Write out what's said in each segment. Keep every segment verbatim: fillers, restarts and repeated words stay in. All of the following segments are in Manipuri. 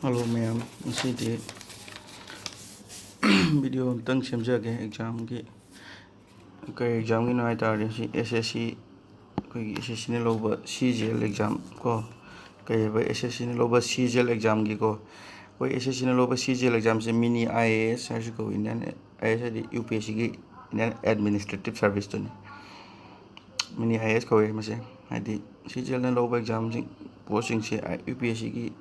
ꯍꯜꯂꯣ ꯃꯌꯥꯝ, ꯉꯁꯤꯗꯤ ꯚꯤꯗꯤꯑꯣ ꯑꯝꯇꯪ ꯁꯦꯝꯖꯒꯦ ꯑꯦꯛꯖꯥꯝꯒꯤ꯫ ꯀꯔꯤ ꯑꯦꯛꯖꯥꯝꯒꯤꯅꯣ ꯍꯥꯏ ꯇꯥꯔꯗꯤ, ꯁꯤ ꯑꯦꯁ ꯑꯦꯁ ꯁꯤ, ꯑꯩꯈꯣꯏꯒꯤ ꯑꯦꯁ ꯑꯦꯁ ꯁꯤꯅ ꯂꯧꯕ ꯁꯤ ꯖꯤ ꯑꯦꯜ ꯑꯦꯛꯖꯥꯝ ꯀꯣ꯫ ꯀꯩ ꯍꯥꯏꯕ, ꯑꯦꯁ ꯑꯦꯁ ꯁꯤꯅ ꯂꯧꯕ ꯁꯤ ꯖꯤ ꯑꯦꯜ ꯑꯦꯛꯖꯥꯝꯒꯤꯀꯣ꯫ ꯑꯩꯈꯣꯏ ꯑꯦꯁ ꯑꯦꯁ ꯁꯤꯅ ꯂꯧꯕ ꯁꯤ ꯖꯤ ꯑꯦꯜ ꯑꯦꯛꯖꯥꯝꯁꯦ ꯃꯤꯅꯤ ꯑꯥꯏ ꯑꯦ ꯑꯦꯁ ꯍꯥꯏꯔꯁꯨ ꯀꯧꯏ, ꯏꯟꯗꯤꯌꯥꯟ ꯑꯥꯏ ꯑꯦ ꯑꯦꯁ ꯍꯥꯏꯗꯤ ꯌꯨ ꯄꯤ ꯑꯦꯁ ꯁꯤꯒꯤ, Indian administrative ꯁꯥꯔꯚꯤꯁꯇꯨꯅꯤ꯫ Mini I A S ꯀꯧꯋꯦ ꯃꯁꯦ꯫ ꯍꯥꯏꯗꯤ ꯁꯤ ꯖꯤ ꯑꯦꯜꯅ ꯂꯧꯕ ꯑꯦꯛꯖꯥꯝꯁꯤꯡ, ꯄꯣꯁꯁꯤꯡꯁꯦ ꯌꯨ ꯄꯤ ꯑꯦꯁ ꯁꯤꯒꯤ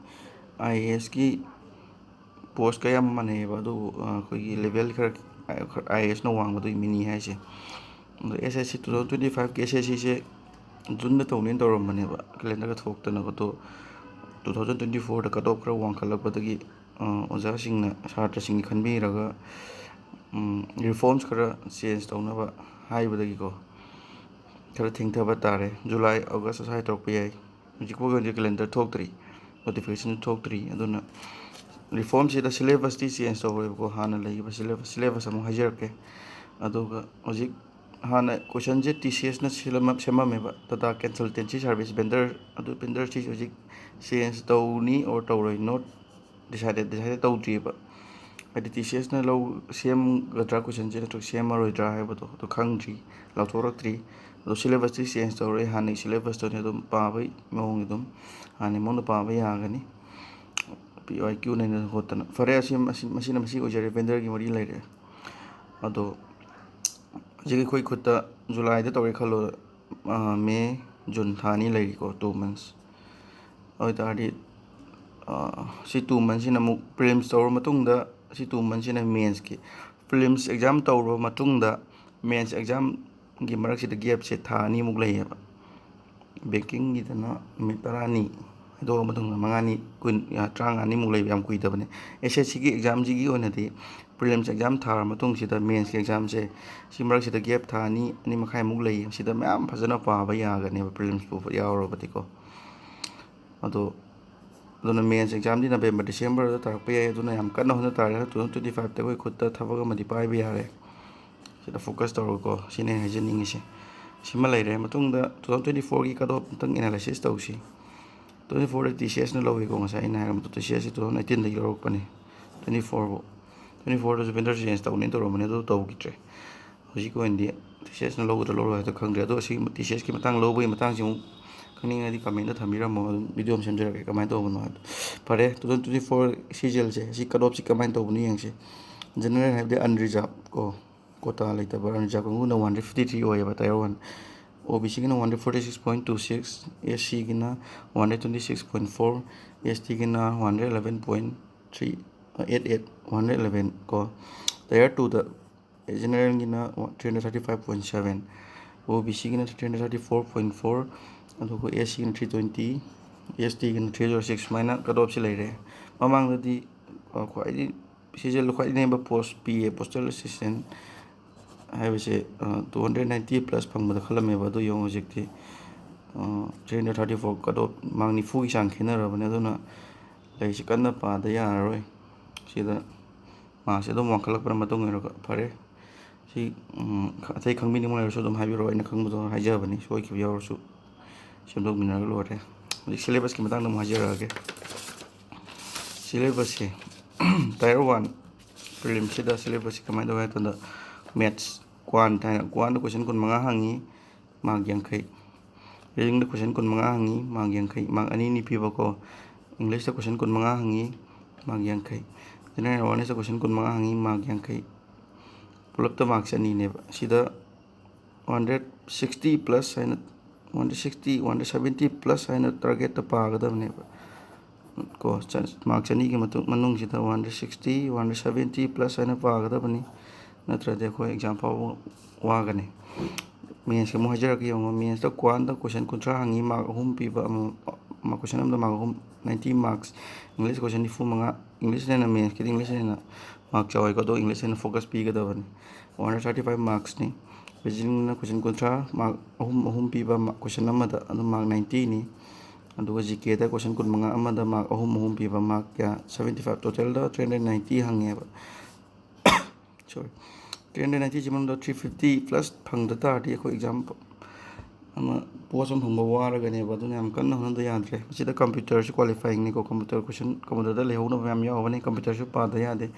ꯑꯥꯏ ꯑꯦ ꯑꯦꯁꯀꯤ ꯄꯣꯁꯀ ꯌꯥꯝ ꯃꯥꯟꯅꯩꯌꯦꯕ, ꯑꯗꯨꯕꯨ ꯑꯩꯈꯣꯏꯒꯤ ꯂꯦꯚꯦꯜ ꯈꯔ ꯑꯥꯏ ꯑꯦ ꯑꯦꯁꯅ ꯋꯥꯡꯕꯗꯨꯒꯤ ꯃꯤꯅꯤ ꯍꯥꯏꯁꯦ꯫ ꯑꯗꯣ ꯑꯦꯁ S C, two thousand twenty ꯐꯥꯏꯚꯀꯤ ꯑꯦꯁ ꯑꯦꯁ ꯁꯤꯁꯦ ꯖꯨꯟꯗ ꯇꯧꯅꯦꯅ ꯇꯧꯔꯝꯕꯅꯦꯕ, ꯀꯦꯂꯦꯟꯗꯔꯒ ꯊꯣꯛꯇꯅꯕ꯫ ꯑꯗꯣ ꯇꯨ ꯊꯥꯎꯖꯟ ꯇ꯭ꯋꯦꯟꯇꯤ ꯐꯣꯔꯗ ꯀꯠ ꯑꯣꯐ ꯈꯔ ꯋꯥꯡꯈꯠꯂꯛꯄꯗꯒꯤ ꯑꯣꯖꯥꯁꯤꯡꯅ ꯁꯥꯇ꯭ꯔꯁꯤꯡꯒꯤ ꯈꯟꯕꯤꯔꯒ ꯔꯤꯐꯣꯔꯝꯁ ꯈꯔ ꯆꯦꯟꯖ ꯇꯧꯅꯕ ꯍꯥꯏꯕꯗꯒꯤꯀꯣ, ꯈꯔ ꯊꯦꯡꯊꯕ ꯇꯥꯔꯦ꯫ ꯖꯨꯂꯥꯏ, ꯑꯣꯒꯁ ꯑꯁ꯭ꯋꯥꯏ ꯇꯧꯔꯛꯄ ꯌꯥꯏ꯫ ꯍꯧꯖꯤꯛ ꯐꯥꯎꯒꯤ ꯑꯣꯏꯅꯗꯤ ꯀꯦꯂꯦꯟꯗꯔ ꯊꯣꯛꯇ꯭ꯔꯤ, ꯅꯣꯇꯤꯐꯤꯀꯦꯁꯟꯁꯨ ꯊꯣꯛꯇ꯭ꯔꯤ꯫ ꯑꯗꯨꯅ ꯔꯤꯐꯣꯔꯝꯁꯤꯗ ꯁꯤꯂꯦꯕꯁꯇꯤ ꯆꯦꯟꯖ ꯇꯧꯔꯣꯏꯕꯀꯣ, ꯍꯥꯟꯅ ꯂꯩꯈꯤꯕ ꯁꯤꯂꯦꯕꯁ, ꯁꯤꯂꯦꯕꯁ ꯑꯃꯨꯛ ꯍꯥꯏꯖꯔꯛꯀꯦ꯫ ꯑꯗꯨꯒ ꯍꯧꯖꯤꯛ ꯍꯥꯟꯅ ꯀꯣꯏꯁꯟꯁꯦ ꯇꯤ ꯁꯤ ꯑꯦꯁꯅ ꯁꯦꯝꯃꯝꯃꯦꯕ, ꯇꯥꯇꯥ ꯀꯟꯁꯜꯇꯦꯟꯁꯤ ꯁꯥꯔꯚꯤꯁ ꯚꯦꯟꯗꯔ꯫ ꯑꯗꯨ ꯚꯦꯟꯗꯔꯁꯤ ꯍꯧꯖꯤꯛ ꯆꯦꯟꯖ ꯇꯧꯅꯤ ꯑꯣꯔ ꯇꯧꯔꯣꯏ, ꯅꯣꯠ ꯗꯤꯁꯥꯏꯗꯦꯠ, ꯗꯤꯁꯥꯏꯗꯦꯠ ꯇꯧꯗ꯭ꯔꯤꯕ꯫ ꯍꯥꯏꯗꯤ ꯇꯤ ꯁꯤ ꯑꯦꯁꯅ ꯂꯧ ꯁꯦꯝꯒꯗ꯭ꯔꯥ ꯀꯣꯏꯁꯟꯁꯦ, ꯅꯠꯇ꯭ꯔꯒ ꯁꯦꯝꯃꯔꯣꯏꯗ꯭ꯔꯥ ꯍꯥꯏꯕꯗꯣ, ꯑꯗꯨ ꯈꯪꯗ꯭ꯔꯤ, ꯂꯥꯎꯊꯣꯔꯛꯇ꯭ꯔꯤ꯫ ꯑꯗꯣ ꯁꯤꯂꯦꯕꯁꯇꯤ ꯆꯦꯟꯖ ꯇꯧꯔꯣꯏ, ꯍꯥꯟꯅꯒꯤ ꯁꯤꯂꯦꯕꯁꯇꯨꯅꯤ ꯑꯗꯨꯝ ꯄꯥꯕꯒꯤ ꯃꯑꯣꯡ ꯑꯗꯨꯝ ꯍꯥꯟꯅꯒꯤ ꯃꯑꯣꯡꯗ ꯄꯥꯕ ꯌꯥꯒꯅꯤ꯫ ꯄꯤ ꯋꯥꯏ ꯀ꯭ꯌꯨ ꯅꯩꯅꯗꯅ ꯈꯣꯠꯇꯅ꯫ ꯐꯔꯦ, ꯑꯁꯤ, ꯑꯁꯤ, ꯃꯁꯤꯅ ꯃꯁꯤ ꯑꯣꯏꯖꯔꯦ, ꯚꯦꯟꯗꯔꯒꯤ ꯃꯔꯤ ꯂꯩꯔꯦ꯫ ꯑꯗꯣ ꯍꯧꯖꯤꯛ ꯑꯩꯈꯣꯏ ꯈꯨꯠꯇ ꯖꯨꯂꯥꯏꯗ ꯇꯧꯔꯦ ꯈꯜꯂꯣ, ꯑꯥ, ꯃꯦ, ꯖꯨꯟ ꯊꯥ ꯑꯅꯤ ꯂꯩꯔꯤꯀꯣ, ꯇꯨ ꯃꯟꯁ꯫ ꯑꯗꯨ ꯑꯣꯏ ꯇꯥꯔꯗꯤ, ꯑꯥ, ꯁꯤ ꯇꯨ ꯃꯟꯁꯁꯤꯅ ꯑꯃꯨꯛ ꯄ꯭ꯔꯤꯂꯤꯝꯁ ꯇꯧꯔꯕ ꯃꯇꯨꯡꯗ, ꯁꯤ ꯇꯨ ꯃꯟꯁꯁꯤꯅ ꯃꯦꯟꯁꯀꯤ꯫ ꯄ꯭ꯔꯤꯂꯤꯝꯁ ꯑꯦꯛꯖꯥꯝ ꯇꯧꯔꯕ ꯃꯇꯨꯡꯗ ꯃꯦꯟꯁ ꯑꯦꯛꯖꯥꯝꯒꯤ ꯃꯔꯛꯁꯤꯗ ꯒꯦꯞꯁꯦ ꯊꯥ ꯑꯅꯤꯃꯨꯛ ꯂꯩꯌꯦꯕ꯫ ꯕꯦꯡꯀꯤꯡꯒꯤꯗꯅ ꯅꯨꯃꯤꯠ ꯇꯔꯥꯅꯤ ꯍꯥꯏꯗꯣꯛꯑ ꯃꯇꯨꯡꯗ ꯃꯉꯥꯅꯤ, ꯀꯨꯟ, ꯑ, ꯇꯔꯥꯃꯉꯥꯅꯤꯃꯨꯛ ꯂꯩꯕ, ꯌꯥꯝ ꯀꯨꯏꯗꯕꯅꯦ꯫ ꯑꯦꯁ ꯑꯦꯁ ꯁꯤꯒꯤ ꯑꯦꯛꯖꯥꯝꯁꯤꯒꯤ ꯑꯣꯏꯅꯗꯤ ꯄ꯭ꯔꯤꯂꯤꯝꯁ ꯑꯦꯛꯖꯥꯝ ꯊꯥꯔ ꯃꯇꯨꯡꯁꯤꯗ ꯃꯦꯟꯁꯀꯤ ꯑꯦꯛꯖꯥꯝꯁꯦ, ꯁꯤ ꯃꯔꯛꯁꯤꯗ ꯒꯦꯞ ꯊꯥ ꯑꯅꯤ, ꯑꯅꯤ ꯃꯈꯥꯏꯃꯨꯛ ꯂꯩ꯫ ꯁꯤꯗ ꯃꯌꯥꯝ ꯐꯖꯅ ꯄꯥꯕ ꯌꯥꯒꯅꯦꯕ, ꯄ꯭ꯔꯤꯂꯤꯝꯁ ꯄꯨꯕ ꯌꯥꯎꯔꯕꯗꯤꯀꯣ꯫ ꯑꯗꯣ, ꯑꯗꯨꯅ ꯃꯦꯟꯁ ꯑꯦꯛꯖꯥꯝꯗꯤ ꯅꯕꯦꯝꯕꯔ, ꯗꯤꯁꯦꯝꯕꯔꯗ ꯇꯥꯔꯛꯄ ꯌꯥꯏ꯫ ꯑꯗꯨꯅ ꯌꯥꯝ ꯀꯟꯅ ꯍꯣꯠꯅ ꯇꯥꯔꯦ꯫ ꯇꯨ ꯊꯥꯎꯖꯟ ꯇ꯭ꯋꯦꯟꯇꯤ ꯐꯥꯏꯚꯇ ꯑꯩꯈꯣꯏ ꯈꯨꯠꯇ ꯊꯕꯛ ꯑꯃꯗꯤ ꯄꯥꯏꯕ ꯌꯥꯔꯦ꯫ ꯁꯤꯗ ꯐꯣꯀꯁ ꯇꯧꯔꯒꯀꯣ, ꯁꯤꯅꯦ ꯑꯩꯅ ꯍꯥꯏꯖꯅꯤꯡꯉꯤꯁꯦ꯫ ꯁꯤꯃ ꯂꯩꯔꯦ꯫ ꯃꯇꯨꯡꯗ ꯇꯨ ꯊꯥꯎꯖꯟ ꯇ꯭ꯋꯦꯟꯇꯤ ꯐꯣꯔꯒꯤ ꯀꯠ ꯑꯣꯐ ꯑꯝꯇꯪ ꯑꯦꯅꯥꯂꯥꯏꯁꯤꯁ ꯇꯧꯁꯤ꯫ Twenty fourꯗ TCSꯅ ꯂꯧꯏꯀꯣ, ꯉꯁꯥꯏ ꯑꯩꯅ ꯍꯥꯏꯔꯝꯕꯗꯣ, TCSꯁꯤ two thousand eighteenꯗꯒꯤ ꯂꯧꯔꯛꯄꯅꯤ꯫ Twenty fourꯐꯥꯎ, twenty fourꯗꯁꯨ vendor change ꯇꯧꯅꯤ ꯇꯧꯔꯝꯕꯅꯤ, ꯑꯗꯨ ꯇꯧꯈꯤꯗ꯭ꯔꯦ꯫ ꯍꯧꯖꯤꯛꯀꯤ ꯑꯣꯏꯅꯗꯤ TCSꯅ ꯂꯧꯒꯗ꯭ꯔꯥ ꯂꯧꯔꯣꯏ ꯍꯥꯏꯗꯣ ꯈꯪꯗ꯭ꯔꯦ꯫ ꯑꯗꯣ ꯑꯁꯤ TCSꯀꯤ ꯃꯇꯥꯡ ꯂꯧꯕꯒꯤ ꯃꯇꯥꯡꯁꯤ ꯑꯃꯨꯛ ꯈꯪꯅꯤꯡꯉꯗꯤ commentꯇ ꯊꯝꯕꯤꯔꯝꯃꯣ, ꯑꯗꯨꯝ video ꯑꯃ ꯁꯦꯝꯖꯔꯛꯀꯦ ꯀꯃꯥꯏꯅ ꯇꯧꯕꯅꯣ ꯍꯥꯏꯕꯗꯣ꯫ ꯐꯔꯦ, two thousand twenty four CGLꯁꯦ, ꯑꯁꯤ cut offꯁꯤ ꯀꯃꯥꯏꯅ ꯇꯧꯕꯅꯣ ꯌꯦꯡꯁꯦ꯫ General ꯍꯥꯏꯕꯗꯤ unreserved ꯀꯣ, quota ꯂꯩꯇꯕ unreserved ꯀꯥꯡꯕꯨꯅ one hundred fifty three ꯑꯣꯏꯌꯦꯕ, tier one꯫ OBCꯒꯤꯅ one hundred forty six point two six, SCꯒꯤꯅ one hundred twenty six point four, STꯒꯤꯅ one hundred eleven point three eight eight, one hundred eleven ꯀꯣ꯫ Tier twoꯗ generalꯒꯤꯅ three hundred thirty five point seven, OBCꯒꯤꯅ three hundred thirty four point four, ꯑꯗꯨꯒ SCꯒꯤꯅ three twenty, STꯒꯤꯅ three zero six, ꯁꯨꯃꯥꯏꯅ cut offꯁꯤ ꯂꯩꯔꯦ꯫ ꯃꯃꯥꯡꯗꯗꯤ, ꯑ, ꯈ꯭ꯋꯥꯏꯗꯒꯤ CGLꯗ ꯈ꯭ꯋꯥꯏꯗꯒꯤ ꯅꯦꯝꯕ post PA, postal assistant ꯍꯥꯏꯕꯁꯦ, ꯑ, two hundred ninety plus ꯐꯪꯕꯗ ꯈꯜꯂꯝꯃꯦꯕ, ꯑꯗꯨ ꯌꯦꯡꯉꯨ ꯍꯧꯖꯤꯛꯇꯤ, ꯑ, three hundred thirty four, cut off mark ꯅꯤꯐꯨꯒꯤ ꯆꯥꯡ ꯈꯦꯠꯅꯔꯕꯅꯦ꯫ ꯑꯗꯨꯅ ꯂꯥꯏꯔꯤꯛꯁꯤ ꯀꯟꯅ ꯄꯥꯗ ꯌꯥꯔꯔꯣꯏ꯫ ꯁꯤꯗ markꯁꯦ ꯑꯗꯨꯝ ꯋꯥꯡꯈꯠꯂꯛꯄꯅ ꯃꯇꯨꯡ ꯏꯟꯅꯔꯒ ꯐꯔꯦ꯫ ꯁꯤ, ꯎꯝ, ꯑꯇꯩ ꯈꯪꯕꯤꯅꯤꯡꯕ ꯂꯩꯔꯁꯨ ꯑꯗꯨꯝ ꯍꯥꯏꯕꯤꯔꯛꯑꯣ, ꯑꯩꯅ ꯈꯪꯕꯗꯣ ꯍꯥꯏꯖꯕꯅꯤ, ꯁꯣꯏꯈꯤꯕ ꯌꯥꯎꯔꯁꯨ ꯁꯦꯝꯗꯣꯛꯃꯤꯟꯅꯔꯒ ꯂꯣꯏꯔꯦ꯫ ꯍꯧꯖꯤꯛ syllabusꯀꯤ ꯃꯇꯥꯡꯗ ꯑꯃꯨꯛ ꯍꯥꯏꯖꯔꯛꯑꯒꯦ꯫ Syllabusꯁꯦ tier one prelims ꯁꯤꯗ syllabusꯁꯤ ꯀꯃꯥꯏꯅ ꯇꯧꯏ ꯍꯥꯏ ꯃꯇꯝꯗ, maths, quant ꯍꯥꯏꯅ, quantꯗ question ꯀꯨꯟꯃꯉꯥ ꯍꯪꯉꯤ, mark ꯌꯥꯡꯈꯩ꯫ Reasoningꯗ question ꯀꯨꯟꯃꯉꯥ ꯍꯪꯉꯤ, mark ꯌꯥꯡꯈꯩ, mark ꯑꯅꯤ ꯑꯅꯤ ꯄꯤꯕꯀꯣ꯫ Englishꯇ question ꯀꯨꯟꯃꯉꯥ ꯍꯪꯉꯤ, mark ꯌꯥꯡꯈꯩ꯫ General awarenessꯇ question ꯀꯨꯟꯃꯉꯥ ꯍꯪꯉꯤ, mark ꯌꯥꯡꯈꯩ꯫ ꯄꯨꯂꯞꯇ mark ꯆꯅꯤꯅꯦꯕ꯫ ꯁꯤꯗ one hundred sixty plus ꯍꯥꯏꯅ, one hundred sixty, one hundred seventy plus ꯍꯥꯏꯅ targetꯇ ꯄꯥꯒꯗꯕꯅꯦꯕ꯫ ꯀꯣ, ꯆ-, mark ꯆꯅꯤꯒꯤ ꯃꯇꯨꯡ, ꯃꯅꯨꯡꯁꯤꯗ one hundred sixty, one hundred seventy plus ꯍꯥꯏꯅ ꯄꯥꯒꯗꯕꯅꯤ, ꯅꯠꯇ꯭ꯔꯗꯤ ꯑꯩꯈꯣꯏ exam ꯐꯥꯎꯕ ꯋꯥꯒꯅꯤ꯫ Mathsꯀꯤ ꯑꯃꯨꯛ ꯍꯥꯏꯖꯔꯛꯀꯦ ꯌꯦꯡꯉꯣ, mathsꯇ quantꯗ question ꯀꯨꯟꯊ꯭ꯔꯥ ꯍꯪꯉꯤ, mark ꯑꯍꯨꯝ ꯄꯤꯕ ꯑꯃ, ꯃ-, question ꯑꯃꯗ mark ꯑꯍꯨꯝ, ninety marks꯫ English question ꯅꯤꯐꯨ ꯃꯉꯥ, Englishꯅ ꯍꯦꯟꯅ, mathsꯀꯤꯗꯤ Englishꯅ ꯍꯦꯟꯅ mark ꯆꯥꯎꯋꯦꯀꯣ, ꯑꯗꯣ Englishꯅ ꯍꯦꯟꯅ focus ꯄꯤꯒꯗꯕꯅꯤ꯫ One hundred thirty five marksꯅꯤ꯫ Reasoningꯅ question ꯀꯨꯟꯊ꯭ꯔꯥ, mark ꯑꯍꯨꯝ ꯑꯍꯨꯝ ꯄꯤꯕ, ꯃ-, question ꯑꯃꯗ ꯑꯗꯨꯝ mark ninetyꯅꯤ꯫ ꯑꯗꯨꯒ GKꯗ question ꯀꯨꯟꯃꯉꯥ ꯑꯃꯗ mark ꯑꯍꯨꯝ ꯑꯍꯨꯝ ꯄꯤꯕ, mark ꯀꯌꯥ? Seventy five꯫ Totalꯗ three hundred ninety ꯍꯪꯉꯦꯕ꯫ Sorry, three hundred ninety ꯁꯤ ꯃꯅꯨꯡꯗ three fifty plus ꯐꯪꯗ ꯇꯥꯔꯗꯤ ꯑꯩꯈꯣꯏ exam ꯑꯃ ꯄꯣꯁ ꯑꯃ ꯐꯪꯕ ꯋꯥꯔꯒꯅꯦꯕ꯫ ꯑꯗꯨꯅ ꯌꯥꯝ ꯀꯟꯅ ꯍꯣꯠꯅꯗ ꯌꯥꯗ꯭ꯔꯦ꯫ ꯃꯁꯤꯗ ꯀꯝꯄ꯭ꯌꯨꯇꯔꯁꯨ ꯀ꯭ꯋꯥꯂꯤꯐꯥꯏꯡꯅꯤꯀꯣ꯫ ꯀꯝꯄ꯭ꯌꯨꯇꯔ ꯀꯣꯏꯁꯟ, ꯀꯝꯄ꯭ꯌꯨꯇꯔꯗ ꯂꯩꯍꯧꯅꯕ ꯌꯥꯝ ꯌꯥꯎꯕꯅꯤ꯫ ꯀꯝꯄ꯭ꯌꯨꯇꯔꯁꯨ ꯄꯥꯗ ꯌꯥꯗꯦ꯫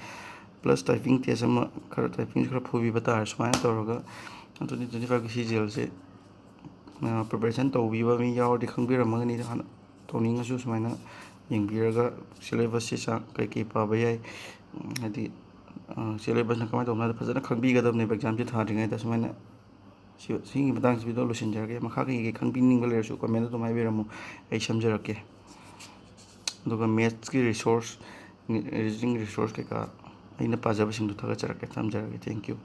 ꯄ꯭ꯂꯁ ꯇꯥꯏꯄꯤꯡ ꯇꯦꯁ ꯑꯃ ꯈꯔ, ꯇꯥꯏꯄꯤꯡꯁꯨ ꯈꯔ ꯐꯨꯕꯤꯕ ꯇꯥꯔꯦ꯫ ꯁꯨꯃꯥꯏꯅ ꯇꯧꯔꯒ ꯇ꯭ꯋꯦꯟꯇꯤ ꯇ꯭ꯋꯦꯟꯇꯤ ꯐꯥꯏꯚꯀꯤ ꯁꯤ ꯖꯤ ꯑꯦꯜꯁꯦ ꯄ꯭ꯔꯤꯄꯦꯔꯦꯁꯟ ꯇꯧꯕꯤꯕ ꯃꯤ ꯌꯥꯎꯔꯗꯤ ꯈꯪꯕꯤꯔꯝꯃꯒꯅꯤ꯫ ꯍꯥꯟꯅ ꯇꯧꯅꯤꯡꯉꯁꯨ ꯁꯨꯃꯥꯏꯅ ꯌꯦꯡꯕꯤꯔꯒ ꯁꯤꯂꯦꯕꯁꯁꯤ ꯆꯥꯡ ꯀꯩꯀꯩ ꯄꯥꯕ ꯌꯥꯏ, ꯍꯥꯏꯗꯤ ꯁꯤꯂꯦꯕꯁꯅ ꯀꯃꯥꯏꯅ ꯇꯧꯕꯅꯣ ꯍꯥꯏꯗꯣ ꯐꯖꯅ ꯈꯪꯕꯤꯒꯗꯕꯅꯦꯕ ꯑꯦꯛꯖꯥꯝꯁꯦ ꯊꯥꯗ꯭ꯔꯤꯉꯩꯗ꯫ ꯁꯨꯃꯥꯏꯅ ꯁꯤ, ꯁꯤꯒꯤ ꯃꯇꯥꯡꯁꯤ ꯚꯤꯗꯤꯑꯣ ꯂꯣꯏꯁꯤꯟꯖꯔꯒꯦ꯫ ꯃꯈꯥ ꯀꯩꯀꯩ ꯈꯪꯕꯤꯅꯤꯡꯕ ꯂꯩꯔꯁꯨ ꯀꯃꯦꯟꯗ ꯑꯗꯨꯝ ꯍꯥꯏꯕꯤꯔꯝꯃꯨ, ꯑꯩ ꯁꯦꯝꯖꯔꯛꯀꯦ꯫ ꯑꯗꯨꯒ ꯃꯦꯠꯁꯀꯤ ꯔꯤꯁꯣꯔꯁ, ꯔꯤꯖꯅꯤꯡ ꯔꯤꯁꯣꯔꯁ ꯀꯩꯀꯥ ꯑꯩꯅ ꯄꯥꯖꯕꯁꯤꯡꯗꯣ ꯊꯥꯒꯠꯆꯔꯛꯀꯦ꯫ ꯊꯝꯖꯔꯒꯦ꯫ Thank you꯫